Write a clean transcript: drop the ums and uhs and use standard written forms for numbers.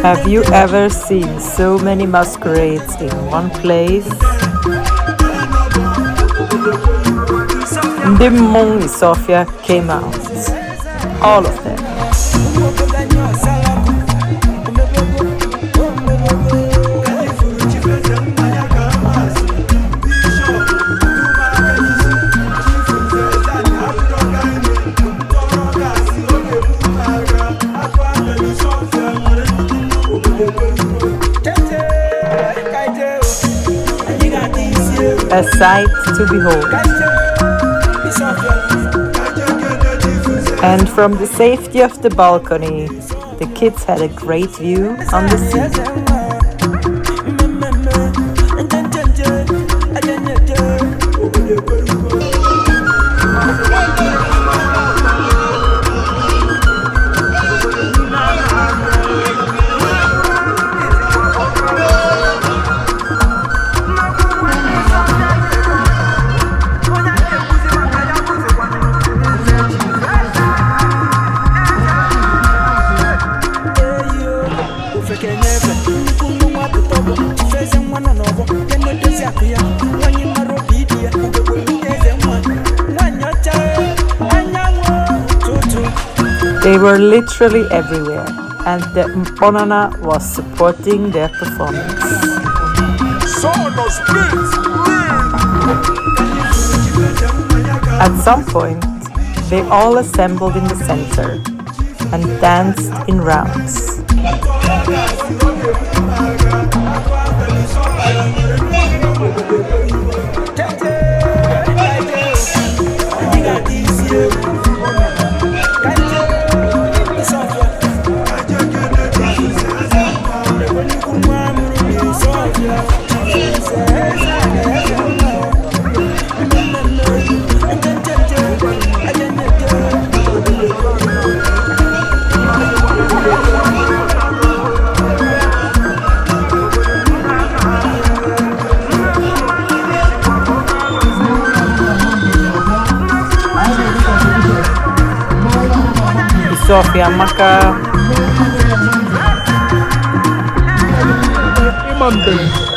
Have you ever seen so many masquerades in one place? Ndi Mmọnwụ Isuofia came out. All of them. A sight to behold. And from the safety of the balcony, the kids had a great view on the sea. They were literally everywhere, and the Mponana was supporting their performance. At some point, they all assembled in the center and danced in rounds. Isuofia amaka. Ịma mbem.